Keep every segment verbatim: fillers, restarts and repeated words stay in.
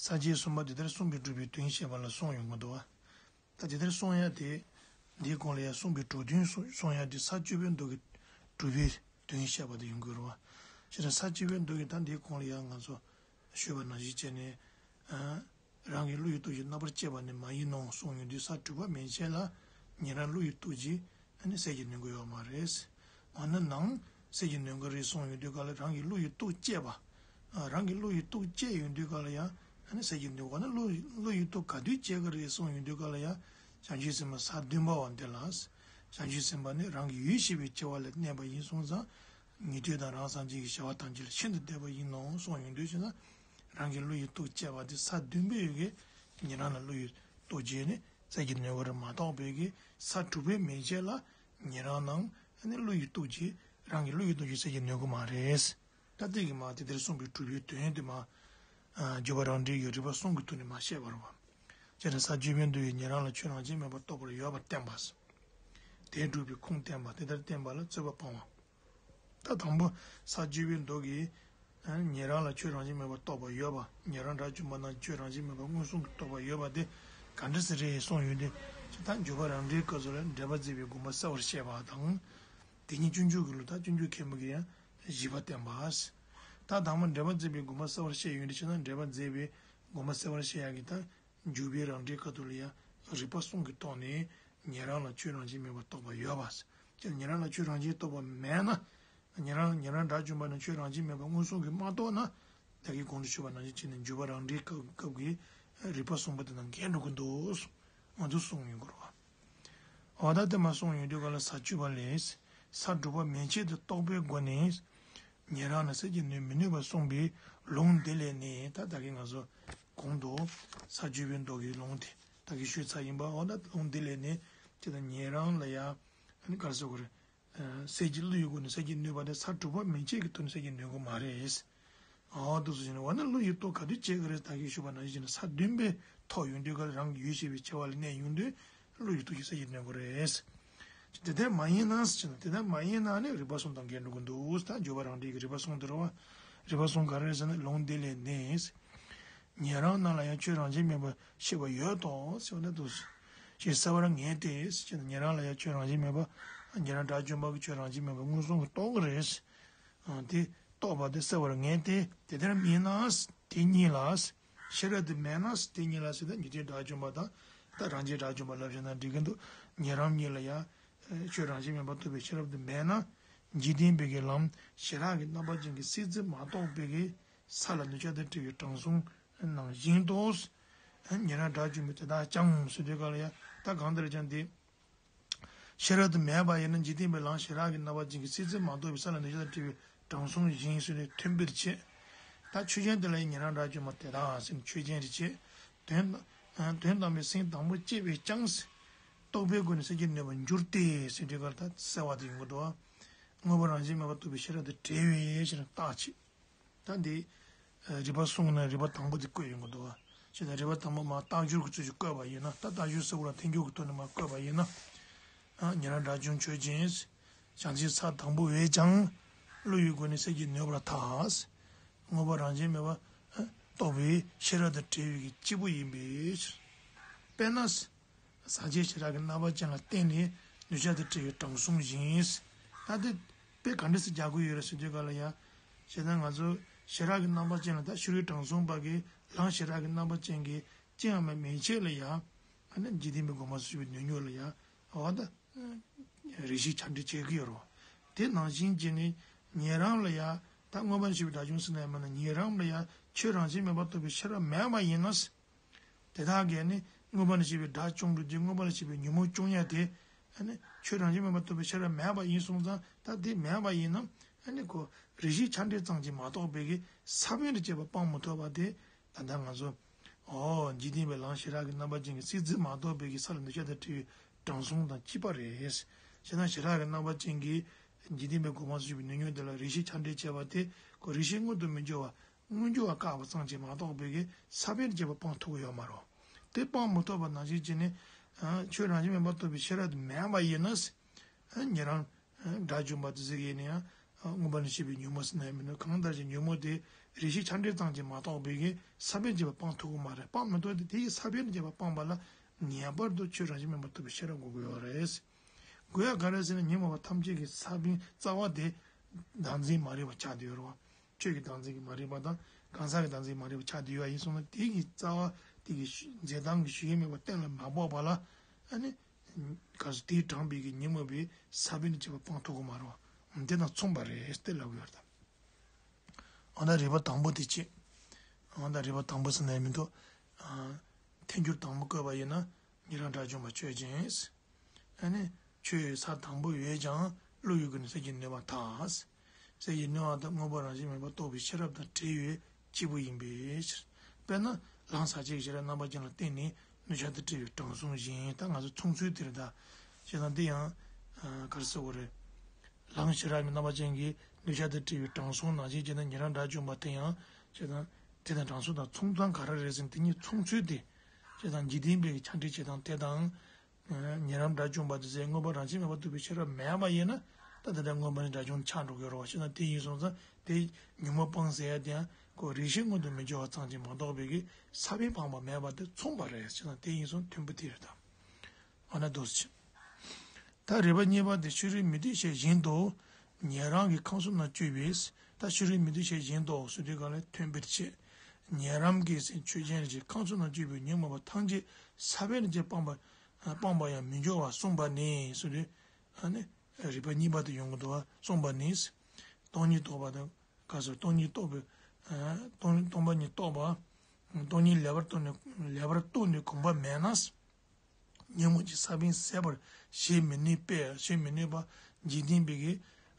ས་བཅད་གསུམ་པ་དེ་ལྟར་གསུངས་པའི་གྲུབ་པའི་དོན་བཤད་པ་ལ་གསུངས་ཡོང་གི་འདུག་བ། ད་དེ་ལྟར་གསུངས་ཡ་དེ། འདིའི་གོང་ལ་ཡང་གསུངས་པའི་གྲུབ་དོན་གསུངས་ཡ་དེ་ས་བཅུ་པའི་མདོ་གི་གྲུབ་པའི་དོན་བཤད་པ་དེ་ཡོང་གི་རེད་བ། བྱས་ཙང་ས་བཅུ་པའི་མདོ་གི་ད་འདིའི་གོང་ལ་ཡང་ང་ཚོ་ཞུས་པ་ནང་བཞིན་བྱས་ནས། རང་གི་བློ་ཡི་སྟོབས་ཀྱིས་རྣམ་པར་དཔྱད་པ་ནི་མ་ཡིན་ནོ་གསུངས་ཡོང་དུས་ས་དྲུག་པ་མན་ཆད་ལ་ཉན་རང་བློ་ཡི་སྟོབས་ཀྱིས་ཨ་ནི་སེལ་གྱི་ནུས་ཀྱི་ཡོད་མ་རེད། འོ་ན་ནང་སེལ་གྱི་ནུས་ཀྱི་རེད་གསུངས་ཡོང་དུས་ག་ལ་རང་གི་བློ་ཡི་སྟོབས་དཔྱད་པ། རང་གི་བློ་ཡི་སྟོབས་དཔྱད་ཡོང་དུས་ག་ལ་ཡང་ཨ་ནི་སེལ་གྱི་ནུས་འོ་ན་བློ་བློ་ཡི་སྟོབས་ག་དུས་དཔྱད་ཀྱི་རེད་གསུངས་ཡོང་དུས་ག་ལ་ཡང་བྱང་ཆུབ་སེམས་དཔའ་ས་བདུན་པ་བ་འདི་ལ། བྱང་ཆུབ་སེམས་དཔའ་ནི་རང་གི་ཡུལ་ཤེས་པའི་སྐྱེ་བ་ལ་གནས་པ་ཡིན་སོང་ཙང་། ཉན་ཐོས་དང་རང་སངས་རྒྱས་ཀྱི་བྱ་བ་ཐམས་ཅད་ལ་ཤིན་ཏུ་དད་པ་ཡིན་ནོ་གསུངས་ཡོང་དུས་ཕྱིན་ན། རང་གི་བློ་ཡི་སྟོབས་དཔྱད་པ་དེ་ས་བདུན་པའི་ཡུལ་གྱི་ཉན་རང་ལ་བློ་ཡི་སྟོབས་དཔྱད་ནི་སེལ་གྱི་ནུས་པ་རེད་མ་གཏོགས་པའི་གི་ས་དྲུག་པའི་མན་ཆད་ལ་ཉན་རང་ནང་ནི་བློ་ཡི་སྟོབས་ཀྱིས་རང་གི་བློ་ཡི་སྟོབས་ཀྱིས་སེལ་གྱི་ནུས་ཀྱི་མ་རེད། ད་ལྟའི་གི་མ་དེ་དེར་གསུངས་པའི་གྲུབ་པའི་དོན་དེ་མ། བརྗོད་པ་རང་འགྲེལ་གྱི་རིམ་པ་གསུམ་གྱི་ཐོག་ནས་མ་བཤད་པ་རེད་བ། སྤྱིར་ན་ས་བཅུ་པའི་མདོ་ཡི་ཉན་རང་ལ་ཆོས་རང་བཞིན་མེད་པར་རྟོགས་པར་ཡོད་པར་བསྟན་པ། དེ་སྒྲུབ་པའི་ཁུངས་བསྟན་པ་དེ་ལྟར་བསྟན་པ་ལ་རྩོད་པ་སྤང་བ། ད་དང་པོ་ས་བཅུ་པའི་མདོ་གིས། ཉན་རང་ལ་ཆོས་རང་བཞིན་མེད་པར་རྟོགས་པ་ཡོད་པ། ཉན་རང་དགྲ་བཅོམ་པ་རྣམས་ཆོས་རང་བཞིན་མེད་པར་མངོན་སུམ་དུ་རྟོགས་པ་ཡོད་པ་དེ་ག་འདྲ་ཟེར་རེད་གསུངས་ཡོད་དེ། ཅི་ད་འཇུག་པ་རང་འགྲེལ་སྐབས་སུ་ལ་འགྲེལ་པ་མཛད་པའི་དགོངས་པ་གསལ་བར་བཤད་པ་དང་། དེ་ཉིད་སྤྱོད་འཇུག་གི་ལུགས་ད་སྤྱོད་འཇུག་མཁན་པོ་གིས་ཡང་བཞི་པ་བསྟན་པ། ད་དང་པོ་འགྲེལ་པ་མཛད་པའི་དགོངས་པ་གསལ་བར་བཤད་ཡོད་དེ་ཕྱིན་ན་འགྲེལ་པ་མཛད་པའི་དགོངས་པ་གསལ་བར་བཤད་ཡག་གི་ད། འཇུག་པའི་རང་འགྲེལ་ཁ་ཐུག་ལ་ཡང་རིགས་པ་གསུམ་གྱི་ཐོག་ནས་ཉན་རང་ལ་ཆོས་རང་བཞིན་མེད་པར་རྟོགས་པ་ཡོད་པ། ཅེས་ཉན་རང་ལ་ཆོས་རང་བཞིན་རྟོགས་པ་མེད་ན། ཉན་རང་ཉན་རང་དགྲ་བཅོམ་པ་ནི་ཆོས་རང་བཞིན་མེད་པར་མངོན་སུམ་གྱིས་མ་རྟོགས་ན། ད་གིན་གོང་དུ་ཞུས་པ་ནང་བཞིན་བྱས་ནས་འཇུག་པ་རང་འགྲེལ་སྐབས་སྐབས་ཀྱི་རིགས་པ་གསུམ་པོ་དེ་དང་འགལ་འགྲོ་གི་འདུག་ང་ཚོས་གསུངས་ཡོང་གི་རེད་བ། འོ་ད་དེ་མ་གསུངས་ཡོང་དུས་ག་ལ་ས་བཅུ་པ་ལས། ས་དྲུག་པ་མན་ཆད་དུ་རྟོགས་པའི་སྒོ་ནས། ཉན་རང་ལ་སེལ་གྱི་ནུས་མི་ནུས་པར་གསུངས་པའི་ལུང་འདི་ལས་ནི་ད་ད་གིན་ང་ཚོ་གོང་དུ་ས་བཅུ་པའི་མདོ་གི་ལུང་དེ་ད་གིན་ཞུས་ཚར་ཡིན་པ། འོ་ན་ལུང་འདི་ལས་ནི་ཅི་ད་ཉན་རང་ལ་ཡང་ཨ་ནི་ག་རེ་ཟེར་དགོས་རེད། སེལ་གྱི་བློ་ཡི་སྒོ་ནས་སེལ་གྱི་ནུས་པ་དེ་ས་དྲུག་པ་མན་ཆད་ཀྱི་ཐོག་ནས་སེལ་གྱི་ནུས་ཀྱི་མ་རེད། འོ་འདུག་སེ་བྱས་ནས་འོ་ན་བློ་ཡི་སྟོབས་ག་དུས་སྐྱེ་གི་རེད་ད་གིན་ཞུས་པ་ནང་བཞིན་ས་བདུན་པའི་ཐོག་ཡོང་དུས་ག་ལ་རང་གི་ཡུལ་ཤེས་པའི་སྐྱེ་བ་ལ་གནས་ཡོང་དུས་བློ་ཡི་སྟོབས་ཀྱིས་སེལ་གྱི་ནུས་ཀྱི་རེད། དེ་ལྟར་མ་ཡིན་ན་ཟེར་ན་དེ་ལྟར་མ་ཡིན་ན་ནི་རིགས་པ་གསུམ་དང་འགལ་འགྲོ་གི་འདུག་ད་འཇུག་པ་རང་འགྲེལ་གྱི་རིགས་པ་གསུམ་དེ་རེད་བ། རིགས་པ་གསུམ་ག་རེ་རེད་ཟེར་ན་ལུང་འདི་ལས་ནི། ཉན་རང་རྣམས་ལ་ཡང་ཆོས་རང་བཞིན་མེད་པར་ཤེས་པ་ཡོད་དོ་ཟེར་བ་ན་འདུག་ཅེས་གསལ་བར་ངེས་ཏེ་ཟེར་ན་ཉན་རང་ལ་ཡང་ཆོས་རང་བཞིན་མེད་པ། ཉན་རང་དགྲ་བཅོམ་པ་གི་ཆོས་རང་བཞིན་མེད་པ་མངོན་སུམ་གྱིས་རྟོགས་ཀྱི་རེད། དེ་རྟོགས་པ་དེ་གསལ་བར་ངེས་ཏེ་དེ་ལྟར་མིན་ན་དེ་གཉིས་ལ། ཤེས་རབ་དེ་མེད་ན་དེ་གཉིས་ལ་ཟེར་ད་ཉན་ཐོས་དགྲ་བཅོམ་པ་དང་ད་རང་རྒྱལ་དགྲ་བཅོམ་པ་ལབ་བྱས་ན་འགྲིག་གི་འདུག་ཉན་རང་གཉིས་ལ་ཡང་ཆོས་རང་བཞིན་མེད་པར་རྟོགས་པའི་ཤེས་རབ་དེ་མེད་ན། འཇིག་རྟེན་པའི་གི་ལམ་ཞི་རགས་ཀྱི་རྣམ་པ་ཅན་གྱི་སེལ་ཚུལ་མ་རྟོགས་པའི་གི་ས་ལ་གནོད་བྱ་དང་བྲལ་བའི་དྲང་སྲོང་ནང་བཞིན་དུ། ཉན་རང་དགྲ་བཅོམ་པའི་དེ་དག་ཀྱང་ཟེར་དུས་ག་ལ་ཡང་ད་གང་ལྟར་ཀྱང་དེ། ཤེས་རབ་དེ་མེད་པ་ཡིན་ན་འཇིག་རྟེན་པའི་ལམ་ཞི་རགས་ཀྱི་རྣམ་པ་ཅན་གྱི་སེལ་ཚུལ་མ་རྟོགས་པའི་ས་ལ་གནོད་བྱ་དང་བྲལ་བའི་དྲང་སྲོང་བཞིན་ཟེར་ནས་མཐུན་པར་བྱེད། ད་ཆོས་ཅན་དེ་ལ་ཡང་ཉན་རང་དགྲ་བཅོམ་པ་དེ་དག་ཟེར་ནས་ཆོས་ཅན་རེ་བྱེད། དོན་དོན་དམ་པའི་སེམས་དང་པོ་སྐྱེས་པས་ཀྱང་། རྟོགས་པའི་སྒོ་ནས་སེལ་གྱི་ནུས་པར་འགྱུར་ཏེ་ཟེར་དུས་ག་ལ་ད་གསལ་བ་དེ་ཡོང་གི་འདུག་དངོས་པོ་རང་བཞིན་མེད་པར་རྟོགས་པའི་ཤེས་རབ་དེ་བྲལ་བའི་ཕྱིར་རྟག་ཆད། ད་འདི། རིགས་པ་གསུངས་ན་རིགས་པ་དང་པོ་དེ་བཀོད་ཡོང་གི་འདུག་བ། ཅེས་དང་རིགས་པ་དང་པོ་མ་རྟགས་སྦྱོར་གྱི་ཚུལ་གྱིས་བཀོད་པ་ཡིན་ན་ད་རྟགས་སྦྱོར་ཟེར་བ་ལ་ཐལ་འགྱུར་གྱི་ཐོག་ནས་མ་བཀོད་པ་ཡིན་ན། ཉན་རང་དགྲ་བཅོམ་ཆོས་ཅན། བྱང་ཆུབ་ས་དང་པོ་བས་ཀྱང་བློ་ཡི་སྒོ་ནས་སེལ་གྱི་ནུས་པར་ཐལ། དངོས་པོ་རང་བཞིན་མེད་པ། རྟོགས་པའི་ཤེས་རབ་དང་བྲལ་བའི་གི་སྐྱེས་བུ་ཡིན་པའི་ཕྱིར། དཔེར་ན། ཟག་བཅས་ཞི་རགས་ཀྱི་རྣམ་པ་ཅན་ལ་བརྟེན་ནས་གནོད་བྱ་དང་བྲལ་བའི་དྲང་སྲོང་བཞིན། ད་དེ་དཔེ་ག་འདྲ་སེ་རྒྱག་གི་ཡོད་རེད་ཟེར་དུས་ག་ལ་ཡང་། བྱས་ན་ང་ཚོ་ཞི་རགས་ཀྱི་རྣམ་པ་ཅན་ལ་ད་ཕྱི་རོལ་དྲང་སྲོང་པ་གིས་ལམ་ཞི་རགས་ཀྱི་རྣམ་པ་ཅན་གྱི་ཅི་ཡང་མེད་མན་ཆད་ལ་ཡང་། ཨ་ནི་འཇིག་རྟེན་པའི་སྒོ་མ་ཞུས་པའི་ཉོན་མོངས་ལ་ཡང་འོ་ད་རེ་ཞིག་ཆ་འདྲི་བྱེད་ཀྱི་ཡོད་རེད། དེ་ནང་བཞིན་བྱས་ནས་ཉན་རང་ལ་ཡང་ད་མངོན་པར་ཞུས་པའི་དགྲ་བཅོམ་ཟེར་ན་ཡང་མིན་ན་ཉན་རང་ལ་ཡང་ཆོས་རང་བཞིན་མེད་པར་རྟོགས་པའི་ཤེས་རབ་མེད་པ་ཡིན་ན། དེ་དག་གིས་ནི་མངོན་པར་ཞུས་པའི་དགྲ་བཅོམ་འགྲོ་དུས་མངོན་པར་ཞུས་པའི་ཉོན་མོངས་བཅོམ་ཡ་དེ་ཨ་ནི་ཆོས་རང་བཞིན་མེད་པར་རྟོགས་པའི་ཤེས་རབ་མེད་པ་ཡིན་སོང་ཙང་ད་དེ་མེད་པ་ཡིན་ནམ་ཨ་ནི་ཁོ་རེ་ཞིག་ཆ་འདྲི་ཙམ་གྱིས་མ་གཏོགས་པའི་གི་ས་བོན་དུ་བྱས་པ་སྤང་མི་ཐུབ་པ་དེ་ད་ལྟ་ང་ཚོ་ཨོ་འཇིག་རྟེན་པའི་ལམ་ཞི་རགས་ཀྱི་རྣམ་པ་ཅན་གྱི་སེལ་ཚུལ་མ་རྟོགས་པའི་གི་ས་ལ་གནོད་བྱ་དང་བྲལ་བའི་དྲང་སྲོང་དང་གཅིག་པ་རེད། བྱས་ན་ཞི་རགས་ཀྱི་རྣམ་པ་ཅན་གྱི་འཇིག་རྟེན་པའི་སྒོ་མ་ཞུས་པའི་ཉོན་མོངས་དེ་ལ་རེ་ཞིག་ཆ་འདྲི་བྱས་པ་དེ་ཁོ་རེ་ཞིག་མངོན་དུ་མི་འགྱུར་བ། མངོན་གྱུར་བ་བཀག་པ་ཙམ་གྱིས་མ་གཏོགས་པའི་གི་ས་བོན་བྱེད་པ་སྤང་ཐུབ་ཀྱི་ཡོད་མ་རེད། དེ་སྤང་མི་ཐུབ་པ་ནང་བཞིན་བྱས་ནས། ཆོས་རང་བཞིན་མེད་པར་རྟོགས་པའི་ཤེས་རབ་དེ་མེད་པ་ཡིན་ན། ཉན་རང་། དགྲ་བཅོམ་པ་དེ་ཟེར་གྱི་ཡིན་ན་ཡང་། མངོན་པར་ཞུས་པའི་ཉོན་མོངས་ཟེར་ན་ཡང་མིན་ནོ་གང་ལྟར་གྱི་ཉོན་མོངས་དེ་ རེ་ཞིག་ཆགས་འདྲེན་ཙམ་གྱིས་མ་གཏོགས་པའི་གི་ས་བོན་བྱས་པ་སྤང་ཐུབ་ཀྱི་མ་རེད། སྤང་མི་ཐུབ་དེ་དེ་ཡི་ས་བོན་བྱས་པ་སྤངས་པ་ལ་ངེས་པར་དུ་ཆོས་རང་བཞིན་མེད་པར་ཐུབ་པའི་ཤེས་རབ་དགོས་ཀྱི་ཡོད་རེད། དགོས་ཡ་ག་རེ་ཟེར་ན་ཉོན་མོངས་པ་ཐམས་ཅད་ཀྱི་ས་བོན་རྩ་བ་དེ་བདག་འཛིན་མ་རིག་པ་ཆགས་བསྡད་ཡོད་རེད་བ། ཆོས་ཀྱི་བདག་འཛིན་གྱི་མ་རིག་པ་དང་གང་ཟག་གི་བདག་འཛིན་མ་རིག་པ་ཆགས་བསྡད་ཡོད་ཡིན་སོང་ན་དེ་གི་རྩ་བ་དེ་གི་འཛད་སྟངས་ཀྱི་ཞུ་ཡས་མེད་པ་གཏན་ལ་མ་ཕབ་པ་ལ་ཨ་ནི་ག་ཚོད་དེས་དྲངས་པའི་གི་ཉོན་མོངས་པའི་ས་བོན་དུ་བྱས་པ་སྤང་ཐུབ་ཀྱི་མ་རེད་བ། དེ་དང་མཚུངས་པ་རེད་ཟེར་ལབ་ཀྱི་ཡོད་རེད་ད། འོ་ན་རིགས་པ་དང་པོ་དེ་ཅི། འོ་ན་རིགས་པ་དང་པོ་ཟེར་ན་མི་འདུག་ཨ། ཐལ་འགྱུར་དང་པོ་བཀོད་པ་ཡིན་ན་ཉན་རང་དགྲ་བཅོམ་པ་ཆོས་ཅན། ཨ་ནི། ཆོས་ས་དང་པོ་ཡོད་ཀྱང་བློ་ཡི་སྒོ་ནས་སེལ་གྱི་ནུས་པ་དང་། སེལ་གྱི་ནུས་པ་དང་དངོས་པོ་རང་བཞིན་མེད་པར་རྟོགས་པའི་ཤེས་རབ་དང་བྲལ་བའི་སྐྱེས་བུ་ཡིན་པའི་ཕྱིར། དཔེར་ན་ལམ་ཟག་བཅས་ཀྱི་ཤེས་རབ་རྣམ་པ་ཅན་ལ་བརྟེན་ནས་གདུལ་བྱ་དང་བྲལ་བའི་དྲང་སྲོང་བཞིན་ད་ང་ཚོ་མཚུངས་ཚུལ་དེ་རེད་ད། བྱས་ཙང་འདི་ཡང་ག་རེ་ཟེར་དགོས་རེད། ལམ་ཤེས་རབ་ཀྱི་རྣམ་པ་ཅན་གྱི་གདུལ་བྱ་དང་བྲལ་བའི་དྲང་སྲོང་ནང་བཞིན་བྱས་ན་ཉན་རང་དགྲ་བཅོམ་པ་དེ་ཡང་བྱས་ཙང་དེ་དང་དྲང་སྲོང་དང་མཚུངས་ཙང་ག་རེ་རེད་ཟེར་ན་དེ་གཉིས་མཚུངས་ཚུལ་དེ་བྱས་ཙང་འཇིག་རྟེན་པའི་ཆགས་འདྲེན་བྱེད་སྟངས་དེ་དང་། ཉན་རང་དགྲ་བཅོམ་པ་དེ་ཚོས་དངོས་པོ་རང་བཞིན་མེད་པར་རྟོགས་པའི་ཤེས་རབ་མེད་པ་ཡིན་ན་ད་དེ་འདྲ་དངོས་པོ་ནི་དགྲ་བཅོམ་ཆགས་འགྲོ་གི་རེད་བ། བྱས་ཙང་དེ་ཡིན་སོང་ཙང་དེ་ཉོན་མོངས་སྤངས་ཟེར་ཡ་དེ་ཡང་ཁོ་རེ་ཞིག་མངོན་དུ་མི་འགྱུར་བ་ཙམ་གྱིས་མ་གཏོགས་པའི་གི་ས་བོན་སྤངས་པ་མེད་པ་དེ་མཚུངས་པ་རེད། བྱས་ཙང་དེ་ཡིན་སོང་མཐུན་པོ་དེ་རེད་དམ། འོ་ན་འདུག་སེ། ད་རིགས་པ་གཉིས་པ་དེ་ཕྱི་རོལ་མུ་སྟེགས་བྱས་བཞིན་དུ་ཉན་རང་གི་ཁམས་གསུམ་ན་སྤྱོད་པས། ད་ཕྱི་རོལ་མུ་སྟེགས་བྱས་བཞིན་དུ་ཟེར་དུས་ག་ལ་མཐུན་པར་བྱེད། ཉན་རང་གིས་ཟེར་ཆོས་ཅན་རེ་ཞིག་ཁམས་གསུམ་ན་སྤྱོད་པའི་ཉོན་མོངས་པ་ཐམས་ཅད་ས་བོན་གྱིས་སྤངས་པ་སྤངས་པ་ཡང་མི་འགྱུར་བར་གསུངས་པ་ནི་ཟེར་དུས་ཨ་ནི་རིགས་པ་གཉིས་པ་དེ་ཡོང་གི་འདུག་བ། གསུངས་པ་ནི། སྟོང་ཉིད་རྟོགས་པ་དང་ག་ཚོད་སྟོང་ཉིད་རྟོགས་པའི་སྟོང་སྟོང་པ་ཉིད་རྟོགས་པ། སྟོང་ཉིད་ལེགས་པར་རྟོགས་ནས་ལེགས་པར་རྟོགས་ནས་གོམས་པ་མེད་ན། ཉོན་མོངས་ཀྱི་ས་བོན་ཟད་པར་བྱེད་མི་ནུས་པས་བྱེད་མི་ནུས་པ་འཇིག་རྟེན་པའི་གི་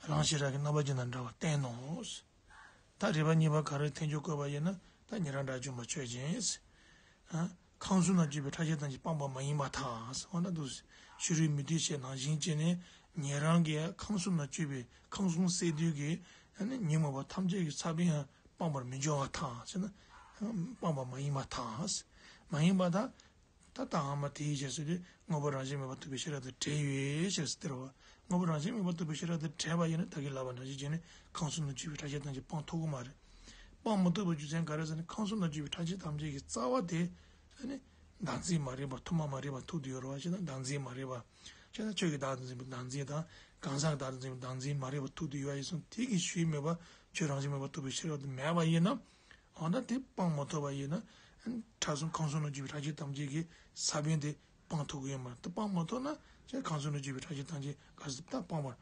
ལམ་ཤེས་རབ་ཀྱི་རྣམ་པ་ཅན་དང་འདྲ་བར་བསྟན་ནོ། ད་རིགས་པ་གཉིས་པ་ག་རེ་ཐལ་འགྱུར་བཀོད་པ་ཡིན་ན་ད་ཉན་རང་དགྲ་བཅོམ་པ་ཆོས་ཅན། ཁམས་གསུམ་ན་སྤྱོད་པའི་ཕྲ་ཕྱིན་ཐམས་ཅད་སྤངས་པ་མ་ཡིན་པར་ཐལ། འོ་ན་འདུག་སེ་ཕྱི་རོལ་མུ་སྟེགས་བྱས་ནང་བཞིན་བྱས་ནས་ཉན་རང་གིས་ཁམས་གསུམ་ན་སྤྱོད་པའི་ཁམས་གསུམ་སེལ་དུས་ཀྱི་ཉོན་མོངས་པ་ཐམས་ཅད་ཀྱི་ས་བོན་ཡང་སྤངས་པར་མི་འགྱུར་བར་ཐལ་ཟེར་ན། སྤངས་པ་མ་ཡིན་པར་ཐལ། མ་ཡིན་པར་ཐལ། ད་ལྟའང་མ་དེའི་རྗེས་སུ་དེ་དངོས་པོ་རང་བཞིན་མེད་པར་ཐུབ་པའི་ཤེས་རབ་དང་བྲལ་ཡོད་ཅེས་ཟེར་བ། དངོས་པོ་རང་བཞིན་མེད་པར་ཐུབ་པའི་ཤེས་རབ་དང་བྲལ་བ་ཡིན་ན་ད་གིན་ལབ་པ་ནང་བཞིན་བྱས་ནས་ཁམས་གསུམ་ན་སྤྱོད་པའི་ཕྲ་ཕྱིན་ཐམས་ཅད་སྤང་ཐུབ་ཀྱི་མ་རེད། སྤང་མི་ཐུབ་པའི་རྒྱུ་མཚན་ག་རེ་ཟེར་ན་ཁམས་གསུམ་ན་སྤྱོད་པའི་ཕྲ་ཕྱིན་ཐམས་ཅད་ཀྱི་རྩ་བ་དེ་ཨ་ནི་བདག་འཛིན་མ་རིག་པ་ཐོག་མ་མ་རིག་པ་ཐུག་དུ་ཡོད་རེད་བ། བྱས་ན་བདག་འཛིན་མ་རིག་པ། བྱས་ན་ཆོས་ཀྱི་བདག་ཏུ་འཛིན་པའི་བདག་འཛིན་དང་གང་ཟག་གི་བདག་ཏུ་འཛིན་པའི་བདག་འཛིན་མ་རིག་པ་ཐུག་དུ་ཡོད་ཡིན་སོང་དེ་གི་ཞུས་མེད་པ་ཆོས་རང་བཞིན་མེད་པར་ཐུབ་པའི་ཤེས་རབ་དེ་མེད་པ་ཡིན་ན། འོ་ན་དེ་སྤང་མ་ཐུབ་པ་ཡིན་ན། ཕྲ་གསུམ་ཁམས་གསུམ་ལ་འཇུག་པའི་ཕྲ་ཕྱིན་ཐམས་ཅད་ཀྱི་ས་བོན་དེ་སྤང་ཐུབ་ཀྱི་ཡོད་མ་རེད། དེ་སྤང་མ་ཐུབ་ན་ཁྱེད་ཁམས་གསུམ་ལ་འཇུག་པའི་ཕྲ་ཕྱིན་ཐམས་ཅད་ག་ཟེར་ད་སྤང་པར་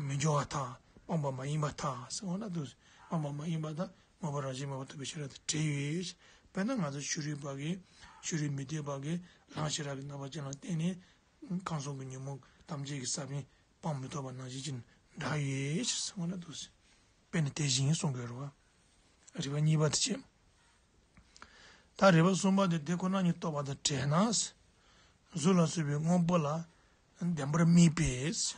མི་འགྱུར་བར་ཐལ། སྤངས་པ་མ་ཡིན་པར་ཐལ་ཟེར་འོ་ན་འདུག་སྤངས་པ་མ་ཡིན་པར་ཐལ། དངོས་པོ་རང་བཞིན་མེད་པར་ཐུབ་པའི་ཤེས་རབ་དེ་བྲལ་ཡོད། དཔེར་ན་ང་ཚོ་ཕྱི་རོལ་པ་གིས་ཕྱི་རོལ་མུ་སྟེགས་པ་གིས་ལམ་ཤེས་རབ་ཀྱི་རྣམ་པ་ཅན་ལ་བརྟེན་ནས་ཁམས་གསུམ་གྱི་ཉོན་མོངས་ཐམས་ཅད་ཀྱི་ས་བོན་སྤང་མི་ཐུབ་པ་ནང་བཞིན་གྱི་འདྲ་ཡོད་ཟེར་འོ་ན་འདུག་སེ། དཔེ་ནི་དེ་བཞིན་གསུང་དགོས་རེད་བ། རིགས་པ་གཉིས་པ་དེ་བྱས། ད་རིགས་པ་གསུམ་པ་དེ་དེ་ཁོ་ན་ཉིད་རྟོགས་པ་དང་བྲལ་ན། གཟུགས་ལ་སོགས་པའི་དངོས་པོ་ལ་བདེན་པར་དམིགས་པས།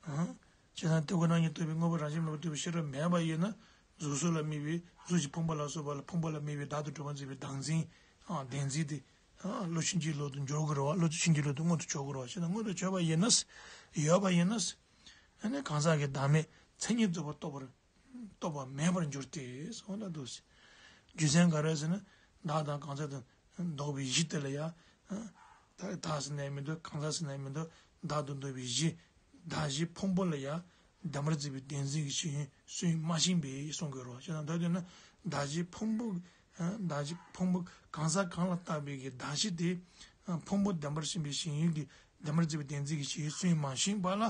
ཨང་། བྱས་ཙང་དེ་ཁོ་ན་ཉིད་རྟོགས་པའི་དངོས་པོ་རང་བཞིན་མེད་པར་རྟོགས་པའི་ཤེས་རབ་མེད་པ་ཡིན་ན་གཟུགས་སོགས་ལ་དམིགས་པའི་གཟུགས་ཀྱི་ཕུང་པོ་ལ་སོགས་པ་ལ་ཕུང་པོ་ལ་དམིགས་པའི་བདག་ཏུ་གྲུབ་པར་འཛིན་པའི་བདག་འཛིན། ཨང་། བདེན་འཛིན་དེ། ཨང་། བློ་ཕྱིན་ཅི་ལོག་ཏུ་འཇོག་དགོས་རེད་བ། བློ་ཕྱིན་ཅི་ལོག་ཏུ་མངོན་དུ་བྱེད་དགོས་རེད་བ། བྱས་ན་མངོན་དུ་བྱས་པ་ཡིན་ན། ཡོད་པ་ཡིན་ན། ཨ་ནི་གང་ཟག་གི་བདག་མེད་མཚན་ཉིད་རྫོགས་པ་རྟོགས་པར། རྟོགས་པ་མེད་པར་འགྱུར་ཏེ་ཟེར་བ་ལ་འདུག་སེ། རྒྱུ་མཚན་ག་རེ་ཟེར་ན། བདག་དང་གང་ཟག་དང་ལྡོག་པའི་གཞི་དེ་ལ་ཡང་། ད་བདག་ཟེར་ནའི་མི་འདུག་གང་ཟག་ཟེར་ནའི་མི་འདུག་བདག་ཏུ་འདོད་པའི་གཞི། བདག་གཞི་ཕུང་པོ་ལ་ཡང་། བདེན་པར་འཛིན་པའི་བདེན་འཛིན་གྱི་ཆོས་ཉིད་སུན་མ་ཕྱིན་པས་གསུང་དགོས་རེད་བ། བྱས་ན་ད་དུས་ན་བདག་གཞི་ཕུང་པོ། བདག་གཞི་ཕུང་པོ་གང་ཟག་གང་ལ་བཏགས་པའི་གི་བདག་གཞི་དེ། ཕུང་པོ་བདེན་པར་ཕྱིན་པའི་ཞེན་ཡུལ་གྱི་བདེན་པར་འཛིན་པའི་བདེན་འཛིན་གྱི་ཆོས་ཉིད་སུན་མ་ཕྱིན་པ་ལ།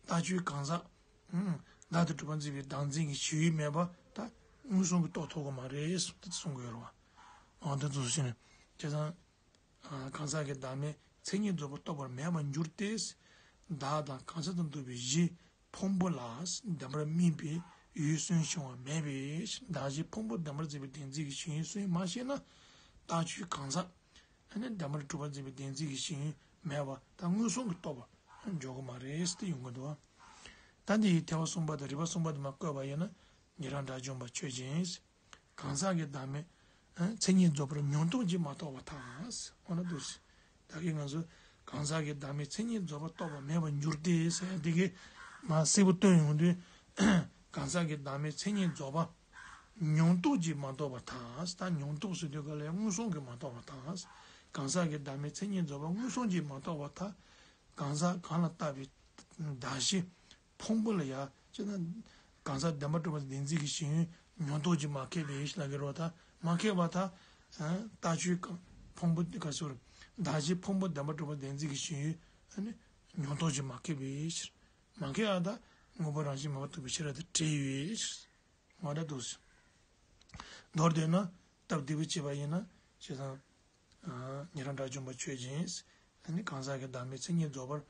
བདག་ཆོས་གང་ཟག་བདག་ཏུ་གྲུབ་པར་འཛིན་པའི་བདག་འཛིན་གྱི་ཞེན་ཡུལ་མེད་པ་ད་མངོན་སུམ་གྱིས་རྟོགས་ཐུབ་ཀྱི་མ་རེད་ཟེར་ཏེ་གསུང་གི་ཡོད་རེད་བ། འོ་དེ་ཚོ་བྱས་ནས་བྱས་ཙང་། གང་ཟག་གི་བདག་མེད་མཚན་ཉིད་རྫོགས་པ་རྟོགས་པར་མེད་པར་འགྱུར་ཏེ། བདག་དང་གང་ཟག་དང་ལྡོག་པའི་གཞི་ཕུང་པོ་ལ་བདེན་པར་དམིགས་པའི་ཡུལ་སུན་ཕྱུང་བ་མེད་པས་བདག་གཞི་ཕུང་པོ་བདེན་པར་འཛིན་པའི་བདེན་འཛིན་གྱི་ཞེན་ཡུལ་སུན་མ་ཕྱིན་ན། བདག་ཆོས་གང་ཟག་ཨ་ནི་བདེན་པར་གྲུབ་པར་འཛིན་པའི་བདེན་འཛིན་གྱི་ཞེན་ཡུལ་མེད་པ་ད་མངོན་སུམ་གྱིས་རྟོགས་པ་འཇོག་གི་མ་རེད་ཟེར་ཏེ་ཡོང་གི་འདུག་ད་འདི་ཡི་ཐེག་པ་གསུམ་པ་དང་རིགས་པ་གསུམ་པ་དེ་མར་བཀོད་པ་ཡིན་ན་ཉན་རང་དགྲ་བཅོམ་པ་ཆོས་ཅན། གང་ཟག་གི་བདག་མེད་མཚན་ཉིད་རྫོགས་པར་ཉོན་མོངས་ཀྱིས་མ་རྟོགས་པར་ཐལ། འོ་ན་འདུག་སེ། ད་གིན་ང་ཚོ་གང་ཟག་གི་བདག་མེད་མཚན་ཉིད་རྫོགས་པར་རྟོགས་པ་མེད་པར་འགྱུར་ཏེ་ཟེར་ཡ་དེ་གིས་མར་གསལ་པོ་སྟོན་ཡོང་དུས། གང་ཟག་གི་བདག་མེད་མཚན་ཉིད་རྫོགས་པ། མྱོང་རྟོག་གིས་མ་རྟོགས་པར་ཐལ། ད་མྱོང་རྟོག་ཟེར་དུས་ག་ལ་ཡང་མངོན་སུམ་གྱིས་མ་རྟོགས་པར་ཐལ། གང་ཟག་གི་བདག་མེད་མཚན་ཉིད་རྫོགས་པ་མངོན་སུམ་གྱིས་མ་རྟོགས་པར་ཐལ། གང་ཟག་གང་ལ་ལྟ་བའི་གདགས་གཞི་ཕུང་པོ་ལ་ཡང་ཅི་ན། གང་ཟག་བདེན་པར་གྲུབ་པ་བདེན་འཛིན་གྱི་ཞེན་ཡུལ་མྱོང་རྟོག་གིས་མ་ཁེགས་པའི་ལ་གི་རོ་ད་མ་ཁེགས་པར་ཐལ། ལྟ་སྤྱོད་ཕུང་པོ་ག་ཟེར། གདགས་གཞི་ཕུང་པོ་བདེན་པར་གྲུབ་པ་བདེན་འཛིན་གྱི་ཞེན་ཡུལ་མྱོང་རྟོག་གིས་མ་ཁེགས་པའི་ཕྱིར། མ་ཁེགས་པ་ད་དངོས་པོ་རང་བཞིན་མེད་པར་ཐལ་བའི་ཕྱིར་དུ་བྲལ་ཡོད། ང་འདྲ་འདུག་ཟེར། མདོར་བསྡུས་ན་སྟབས་བདེ་པོ་བྱས་པ་ཡིན་ན་བྱས་ཙང་། ཉན་རང་དགྲ་བཅོམ་པ་ཆོས་ཅན། ཨ་ནི་གང་ཟག་གི་བདག་མེད་མཚན་ཉིད་རྫོགས་པར་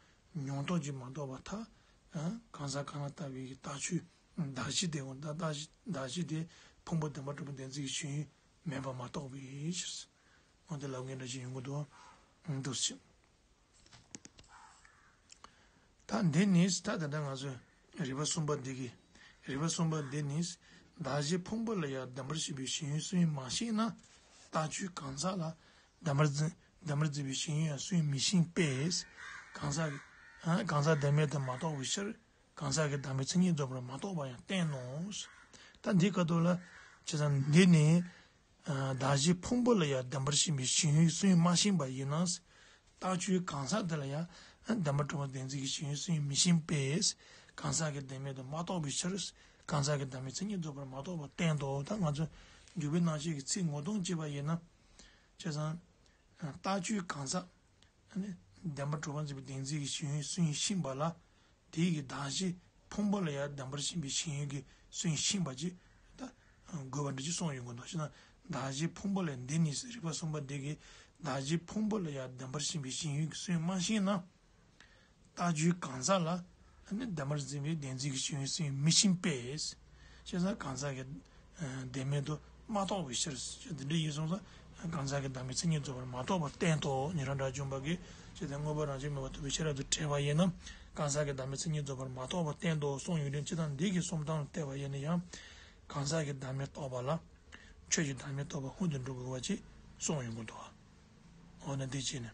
མྱོང་རྟོག་གིས་མ་རྟོགས་པར་ཐལ། གང་ཟག་གང་ལ་ལྟ་བའི་ལྟ་སྤྱོད་གདགས་གཞི་དེ་འོ་ད་གདགས་གཞི་དེ་ཕུང་པོ་བདེན་པར་གྲུབ་པ་བདེན་འཛིན་གྱི་ཞེན་ཡུལ་མེད་པར་མ་རྟོགས་པའི་ཕྱིར། འོ་དེ་ལབ་མཁན་འདྲ་ཞིག་ཡོང་གི་འདུག་འདུག་ཟེར། ད་འདི་ནི་ད་ད་ལྟ་ང་ཚོས་རིགས་པ་གསུམ་པ་འདི་གི། རིགས་པ་གསུམ་པ་འདི་ནི་གདགས་གཞི་ཕུང་པོ་ལ་ཡང་བདེན་པར་ཤེས་པའི་ཞེན་ཡུལ་སུ་ཡིན་མ་ཤེས་ན། ལྟ་སྤྱོད་གང་ཟག་ལ་བདེན་པར་འཛིན་བདེན་པར་འཛིན་པའི་ཞེན་ཡུལ་ཡང་སུ་ཡིན་མི་ཤེས་པས། གང་ཟག་གང་ཟག་བདེན་མེད་དུ་མ་རྟོགས་པའི་ཕྱིར། གང་ཟག་གི་བདག་མེད་མཚན་ཉིད་རྫོགས་པར་མ་རྟོགས་པ་ཡང་བསྟན་ནོ། ད་འདི་སྐབས་དུ་ལ་བྱས་ཙང་འདི་ནི། གདགས་གཞི་ཕུང་པོ་ལ་ཡང་བདེན་པར་ཤེས་པའི་ཞེན་ཡུལ་སུ་ཡིན་མ་ཤེས་པ་ཡིན་ན། ལྟ་སྤྱོད་གང་ཟག་དེ་ལ་ཡང་བདེན་པར་གྲུབ་པ་བདེན་འཛིན་གྱི་ཞེན་ཡུལ་སུ་ཡིན་མི་ཤེས་པས། གང་ཟག་གི་བདེན་མེད་དུ་མ་རྟོགས་པའི་ཕྱིར། གང་ཟག་གི་བདག་མེད་མཚན་ཉིད་རྫོགས་པར་མ་རྟོགས་པར་བསྟན་ཏོ། ད་ང་ཚོ་འཇུག་པའི་རྣམ་བཤད་ཀྱི་ཚིག་ངོ་སྟོང་བྱས་པ་ཡིན་ན། བྱས་ཙང་། ལྟ་སྤྱོད་གང་ཟག་ཨ་ནི་བདེན་པར་གྲུབ་པ་འཛིན་པའི་བདེན་འཛིན་གྱི་ཞེན་ཡུལ་སུ་ཡིན་ཤེས་པ་ལ། དེའི་གི་གདགས་གཞི་ཕུང་པོ་ལ་ཡང་བདེན་པར་ཤེས་པའི་ཞེན་ཡུལ་གྱི་སུ་ཡིན་ཤེས་པ་ཅིག་ད་དགོས་པ་འདྲ་ཅིག་གསུངས་ཡོང་གི་འདུག་ཞེ་ན། གདགས་གཞི་ཕུང་པོ་ལ་འདི་ནི་ཟེར་རིགས་པ་གསུམ་པ་འདི་གི་གདགས་གཞི་ཕུང་པོ་ལ་ཡང་བདེན་པར་ཤེས་པའི་ཞེན་ཡུལ་གྱི་སུ་ཡིན་མ་ཤེས་ན། ལྟ་སྤྱོད་གང་ཟག་ལ་ནི་བདེན་པར་འཛིན་པའི་བདེན་འཛིན་གྱི་ཞེན་ཡུལ་སུ་ཡིན་མི་ཤེས་པས། ཞེ་ས་གང་ཟག་གི་བདེན་མེད་དུ་མ་རྟོགས་པའི་ཕྱིར། འདི་འདྲ་ཡིན་སོང་ཙང་གང་ཟག་གི་བདག་མེད་མཚན་ཉིད་རྫོགས་པར་མ་རྟོགས་པར་བསྟན་ཏོ། ཉན་རང་དགྲ་བཅོམ་པ་གིས་ཞེས་དེ་དངོས་པོ་རང་བཞིན་མེད་པར་ཐལ་བའི་ཤེས་རབ་ཏུ་བྲལ་བ་ཡིན་ན། གང་ཟག་གི་བདག་མེད་མཚན་ཉིད་རྫོགས་པར་མ་རྟོགས་པར་བསྟན་ཏོ་གསུངས་ཡོད་དུས་སྤྱིར་བཏང་འདི་གི་གསུམ་སྟངས་ལ་བལྟས་པ་ཡིན་ན་ཡང་། གང་ཟག་གི་བདག་མེད་རྟོགས་པ་ལ་ཆོས་ཀྱི་བདག་མེད་རྟོགས་པ་སྔོན་དུ་འགྲོ་དགོས་པ་ཅིག་གསུངས་ཡོང་གི་འདུག་འོ་ན་འདི་བྱས་ནས།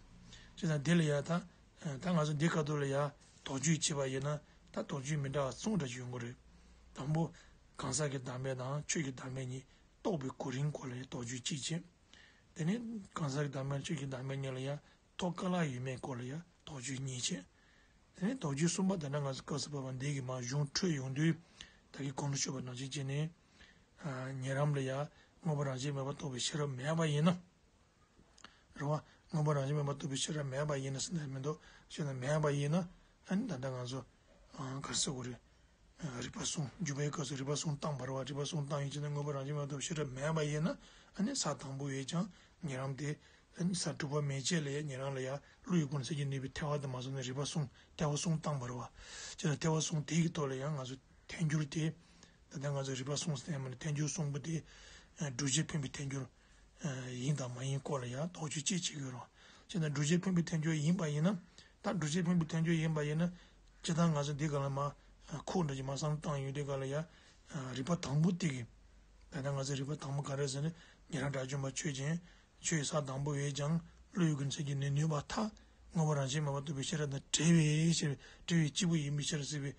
སྤྱིར་བཏང་འདི་ལ་ཡང་ད། ད་ང་ཚོ་འདི་ཁ་ཐུག་ལ་ཡང་དོགས་གཅོད་བྱས་པ་ཡིན་ན་ད་དོགས་གཅོད་མི་འདྲ་བ་གསུམ་འདྲ་ཞིག་ཡོང་གི་རེད། དང་པོ། གང་ཟག་གི་བདག་མེད་དང་ཆོས་ཀྱི་བདག་མེད་གཉིས་རྟོགས་པའི་གོ་རིམ་སྐོར་ལ་ཡང་དོགས་གཅོད་གཅིག་བྱས། དེ་ནས་གང་ཟག་གི་བདག་མེད་ཆོས་ཀྱི་བདག་མེད་གཉིས་ལ་ཡང་ཐོག་ཁ་ལ་ཡོད་མེད་སྐོར་ལ་ཡང་དོགས་གཅོད་གཉིས་བྱས། དེ་ནས་དོགས་གཅོད་གསུམ་པ་དེ་འདྲ་ང་ཚོ་སྐབས་སུ་བབ་པ་འདི་གི་མར་གཞུང་འཕྲོས་ཡོང་དུས། ད་གིན་གོང་དུ་ཞུས་པ་ནང་བཞིན་བྱས་ནས། ཉེ་རམ་ལ་ཡང་དངོས་པོ་རང་བཞིན་མེད་པར་རྟོགས་པའི་ཤེས་རབ་མེད་པ་ཡིན་ན། རེད་བ། དངོས་པོ་རང་བཞིན་མེད་པར་རྟོགས་པའི་ཤེས་རབ་མེད་པ་ཡིན་ན་ཟེར་ན་མི་འདུག་ཤེས་ན་མེད་པ་ཡིན་ན། ཨ་ནི་ད་ལྟ་ང་ཚོ། ག་རེ་ཟེར་དགོས་རེད། རིགས་པ་གསུམ་འཇུག་པའི་སྐབས་སུ་རིགས་པ་གསུམ་བཏང་བ་རེད་བ། རིགས་པ་གསུམ་བཏང་ཡིན་ཕྱིན་ན་དངོས་པོ་རང་བཞིན་མེད་པར་རྟོགས་པའི་ཤེས་རབ་མེད་པ་ཡིན་ན། ཨ་ནི་ས་དང་པོ་ཡོད་ཀྱང་ཉེ་རམ་དེ། ཨ་ནི་ས་དྲུག་པ་མན་ཆད་ལ་ཡང་ཉེ་རམ་ལ་ཡང་བློ་ཡི་སྒོ་ནས་སེལ་གྱི་ནུས་པའི་ཐལ་བ་དེ་མ་སོང་ན་རིགས་པ་གསུམ་ཐལ་བ་གསུམ་བཏང་བ་རེད་བ། ཅེས་ན་ཐལ་བ་གསུམ་དེ་ཡི་ཐོག་ལ་ཡང་ང་ཚོ་ཐལ་འགྱུར་དེ། ད་ལྟ་ང་ཚོ་རིགས་པ་གསུམ་ཟེར་ཡང་མིན་ན་ཐལ་འགྱུར་གསུམ་པོ་དེ། སྒྲུབ་བྱེད་འཕེན་པའི་ཐལ་འགྱུར། ཡིན་དང་མ་ཡིན་སྐོར་ལ་ཡང་དོགས་གཅོད་ཅིག་བྱེད་ཀྱི་ཡོད་རེད། བྱས་ན་སྒྲུབ་བྱེད་འཕེན་པའི་ཐལ་འགྱུར་ཡིན་པ་ཡིན་ན། ད་སྒྲུབ་བྱེད་འཕེན་པའི་ཐལ་འགྱུར་ཡིན་པ་ཡིན་ན། སྤྱིར་བཏང་ང་ཚོ་འདི་ག་ལ་མ། ཁོག་འདྲ་ཅིག་མ་བསམ་བློ་བཏང་ཡོང་དུས་ག་ལ་ཡ། རིགས་པ་དང་པོ་དེ་གི། ད་ལྟ་ང་ཚོའི་རིགས་པ་དང་པོ་ག་རེ་ཟེར་ན། ཉན་རང་དགྲ་བཅོམ་པ་ཆོས་ཅན། ཆོས་ས་དང་པོ་ཡོད་ཀྱང་བློ་ཡི་སྒོ་ནས་སེལ་གྱི་ནུས་ནུས་པ་མཐའ། དངོས་པོ་རང་བཞིན་མེད་པར་རྟོགས་པའི་ཤེས་རབ་དང་བྲལ་བའི་ཕྱིར་བྲལ་བའི་སྐྱེས་བུ་ཡིན་པའི་ཕྱིར་ཟེར་བའི།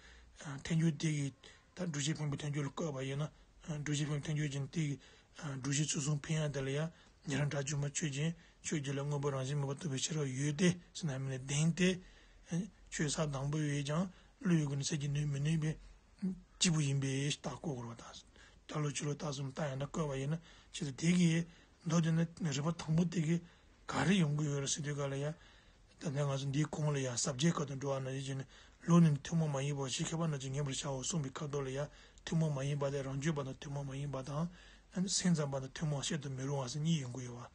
ཐལ་འགྱུར་དེ་གི། ད་སྒྲུབ་བྱེད་འཕེན་པའི་ཐལ་འགྱུར་ལ་བཀོད་པ་ཡིན་ན། སྒྲུབ་བྱེད་འཕེན་པའི་ཐལ་འགྱུར་གྱི་དེ་གི། སྒྲུབ་བྱེད་ཚུལ་གསུམ་འཕེན་ཡག་དེ་ལ་ཡང་ཉན་རང་དགྲ་བཅོམ་པ་ཆོས་ཅན། ཆོས་རྒྱལ་ལ་དངོས་པོ་རང་བཞིན་མེད་པར་རྟོགས་པའི་ཤེས་རབ་ཡོད་དེ་ཟེར་ན་མིན་ལ་ལྡན་ཏེ། ཆོས་ས་དང་པོ་ཡོད་ཀྱང་བློ་ཡི་སྒོ་ནས་སེལ་གྱི་ནུས་མི་ནུས་པའི་སྐྱེས་བུ་ཡིན་པའི་རྟགས་བཀོད་དགོས་རེད་བ། ད་ལོ་ཕྱི་ལོ་རྟགས་གསུམ་རྟགས་ཡང་དག་བཀོད་པ་ཡིན་ན་ཅི་ལྟར་དེ་གི་མདོ་དེ་ནི་རིགས་པ་དང་པོ་དེ་གི་ག་རེ་ཡོང་གི་ཡོད་རེད་ཟེར་དུས་ག་ལ་ཡ། ད་ལྟ་ང་ཚོ་འདིའི་གོང་ལ་ཡང་ཟབ་རྒྱས་སྐབས་དང་འགྲོ་བ་ན་ཡིད་ཀྱི་ནི་ལུགས་ནི་ཐུན་མོང་མ་ཡིན་པ་ཞིག་མཁས་པ་རྣམས་ཀྱིས་ངེས་པར་བྱའོ་གསུངས་པའི་ཁ་ཐོག་ལ་ཡང་ཐུན་མོང་མ་ཡིན་པ་དེ་རང་རྒྱུད་པ་དང་ཐུན་མོང་མ་ཡིན་པ་དང་། སེམས་ཙམ་པ་དང་ཐུན་མོང་བཤད་དུ་མི་རུང་བ་ཟེར་གཉིས་ཡོང་གི་ཡོད་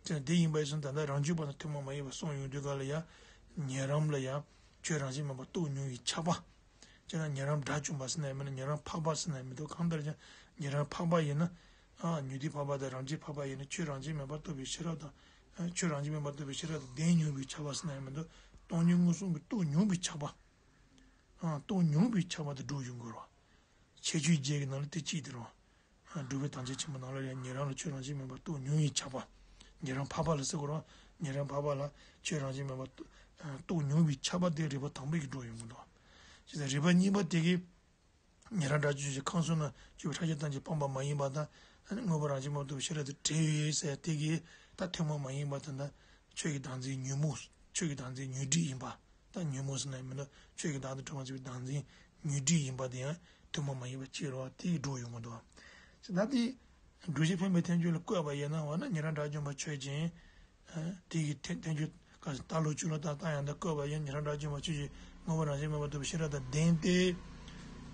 པ། དེ་ནི་དེ་ཡིན་པ་ཡིན་ཙང་ད་ལྟ་རང་རྒྱུད་པ་དང་ཐུན་མོང་མ་ཡིན་པ་གསུངས་ཡོང་དུས་ག་ལ་ཡང་ཉན་རང་ལ་ཡང་ཆོས་རང་བཞིན་མེད་པར་རྟོགས་མྱོང་བའི་ཆགས་པ། ཅེ་ན་ཉན་རང་དགྲ་བཅོམ་པ་ཟེར་ན་ཡང་མིན་ན་ཉན་རང་འཕགས་པ་ཟེར་ན་ཡང་མི་འདུག་གང་ལྟར་ཀྱང་ཉན་རང་འཕགས་པ་ཡིན་ན། ཨ་ཉོན་སྡིག་འཕགས་པ་དང་རང་རྒྱུད་འཕགས་པ་ཡིན་ན་ཆོས་རང་བཞིན་མེད་པར་རྟོགས་པའི་ཤེས་རབ་དང་། ཆོས་རང་བཞིན་མེད་པར་རྟོགས་པའི་ཤེས་རབ་དང་ལྡན་མྱོང་བའི་ཆགས་པ་ཟེར་ན་ཡང་མི་འདུག་སྟོང་ཉིད་མངོན་སུམ་གྱིས་རྟོགས་མྱོང་བའི་ཆགས་པ། ཨ་རྟོགས་མྱོང་བའི་ཆགས་པ་དེ་སྒྲུབ་ཡོང་དགོས་རེད་བ། ཁྱད་ཆོས་བརྒྱད་ཀྱི་ནང་ལ་དེ་གཅིག་དེ་རེད་བ། སྒྲུབ་པའི་དམ་བཅའ་ཆེན་པོ་ནང་ལ་ཡང་ཉན་རང་ལ་ཆོས་རང་བཞིན་མེད་པར་རྟོགས་མྱོང་བའི་ཆགས་པ། ཉན་རང་འཕགས་པ་ལ་ཟེར་དགོས་རེད་བ། ཉན་རང་འཕགས་པ་ལ་ཆོས་རང་བཞིན་མེད་པར་རྟོགས་མྱོང་བའི་ཆགས་པ་དེ་རིགས་པ་དང་པོ་གི་འགྲོ་ཡོང་གི་འདུག་བ། བྱས་ཙང་རིགས་པ་གཉིས་པ་དེ་གི། ཉན་རང་སྒྲ་བཅས་ཁམས་གསུམ་ན་སྤྱོད་པའི་ཕྲ་ཕྱིན་ཐམས་ཅད་སྤངས་པ་མ་ཡིན་པ་དང་། ཨ་ནི་དངོས་པོ་རང་བཞིན་མ་གཏོགས་པའི་ཤེས་རབ་དང་བྲལ་ཡོད་ཟེར་དེ་གིས་ད་ཐུན་མོང་མ་ཡིན་པ་དང་། ད་ཆོས་ཀྱི་བདག་འཛིན་ཉོན་མོངས། ཆོས་ཀྱི་བདག་འཛིན་ཉོན་སྒྲིབ་ཡིན་པ། ད་ཉོན་མོངས་ཟེར་ན་མི་འདུག་ཆོས་ཀྱི་བདག་ཏུ་གྲུབ་པ་ཆོས་ཀྱི་བདག་འཛིན་ཉོན་སྒྲིབ་ཡིན་པ་དེ་ཡང་ཐུན་མོང་མ་ཡིན་པ་ཅིག་རེད་བ། དེ་ཡིས་སྒྲོ་ཡོང་གི་འདུག་ཅེས་ད་དེ། སྒྲུབ་བྱེད་འཕེན་པའི་ཐལ་འགྱུར་ལ་བཀོད་པ་ཡིན་ན། འོ་ན་ཉན་རང་དགྲ་བཅོམ་པ་ཆོས་ཅན། དེ་གི་ཐལ་ཐལ་འགྱུར་ག་རྟ་ལོག་ཅུང་ལོག་ལྟ་ལྟ་ཡང་དག་བཀོད་པ་ཡིན། ཉན་རང་དགྲ་བཅོམ་པ་ཆོས་ཅན། དངོས་པོ་རང་བཞིན་མེད་པར་རྟོགས་པའི་ཤེས་རབ་དང་ལྡན་ཏེ།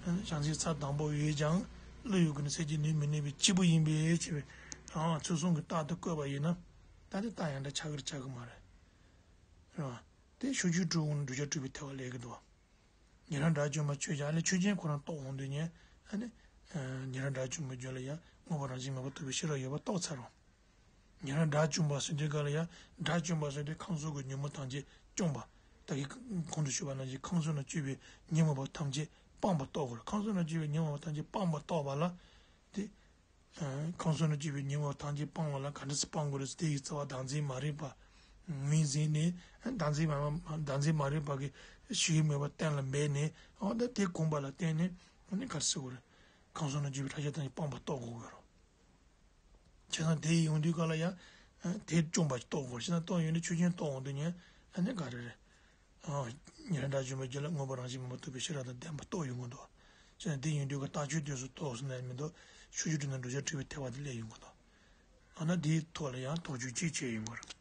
བྱང་ཆུབ་ཚར་དང་པོ་ཡོད་ཀྱང་། བློ་ཡི་སྒོ་ནས་སེལ་གྱི་ནུས་མི་ནུས་པའི་སྐྱེས་བུ་ཡིན་པས་ཞེས་པའི་ཚུལ་གསུམ་གྱི་རྟགས་དེ་བཀོད་པ་ཡིན་ན། ད་དེ་རྟགས་ཡང་དག་ཆགས་ཀྱི་རེད་ཆགས་ཀྱི་མ་རེད། རེད་བ། དེ་ཕྱོགས་ཆོས་དྲུག་གི་སྒོ་ནས་བསྒྲུབ་བྱ་གྲུབ་པའི་ཐལ་བ་ལེན་གྱི་འདུག་ཉན་རང་དགྲ་བཅོམ་པ་ཆོས་ཅན། ཨ་ལས་ཆོས་ཅན་ཁོ་རང་རྟོགས་འོང་དུས་ནས། ཨ་ནི། ཉན་རང་དགྲ་བཅོམ་པའི་རྒྱུད་ལ་ཡང་དངོས་པོ་རང་བཞིན་མེད་པར་རྟོགས་པའི་ཤེས་རབ་ཡོད་པ་རྟོགས་ཚར་རོ། ཉན་རང་དགྲ་བཅོམ་པ་ཟེར་དུས་སྐབས་ལ་ཡང་དགྲ་བཅོམ་པ་ཟེར་དུས་ཁམས་གསུམ་གྱི་ཉོན་མོངས་ཐམས་ཅད་བཅོམ་པ། ད་གིན་གོང་དུ་ཞུས་པ་ནང་བཞིན་ཁམས་གསུམ་ན་སྤྱོད་པའི་ཉོན་མོངས་པ་ཐམས་ཅད་སྤངས་པ་རྟོགས་དགོས་རེད། ཁམས་གསུམ་ན་སྤྱོད་པའི་ཉོན་མོངས་པ་ཐམས་ཅད་སྤངས་པ་རྟོགས་པ་ལ། དེ། ཁམས་གསུམ་ན་སྤྱོད་པའི་ཉོན་མོངས་ཐམས་ཅད་སྤང་བ་ལ་ག་འདྲ་སེ་སྤང་དགོས་རེད་ཟེར། དེ་ཡི་རྩ་བ་བདག་འཛིན་མ་རིག་པ་ངོས་འཛིན་ནས། བདག་འཛིན་མ་བདག་འཛིན་མ་རིག་པ་གི་ཞུགས་མེད་པ་གཏན་ལ་འབེབས་ནས། འོ་ད་དེ་གོམས་པ་ལ་བརྟེན་ནས། ཨ་ནི་ག་རེ་ཟེར་དགོས་རེད། ཁམས་གསུམ་ན་སྤྱོད་པའི་ཕྲ་ཕྱིན་ཐམས་ཅད་སྤངས་པ་རྟོགས་དགོས་དགོས་རེད། བྱས་ཙང་དེ་ཡོང་དུས་སྐབས་ལ་ཡང་། དེ་བཅོམ་པ་རྟོགས་དགོས། བྱས་ཙང་རྟོགས་ཡོང་དུས་ཆོས་ཅན་རྟོགས་འོང་དུས་ནས། ཨ་ནི་ག་རེ་རེད། ཉན་རང་དགྲ་བཅོམ་པའི་རྒྱུད་ལ་དངོས་པོ་རང་བཞིན་མེད་པར་རྟོགས་པའི་ཤེས་རབ་དང་ལྡན་པ་རྟོགས་ཡོང་གི་འདུག་ཅེས་དེ་ཡིན་དུས་ཀྱི་རྟགས་ཆོས་དེ་ཚོ་རྟོགས་ཟིན་ན་མི་འདུག་ཕྱོགས་ཆོས་དྲུག་ནས་བསྒྲུབ་བྱ་གྲུབ་པའི་ཐལ་བ་དེ་སླེབས་ཡོང་གི་འདུག་ཨ་ན་དེའི་ཐོག་ལ་ཡང་དོགས་གཅོད་ཅིག་བྱས་ཡོང་གི་རེད།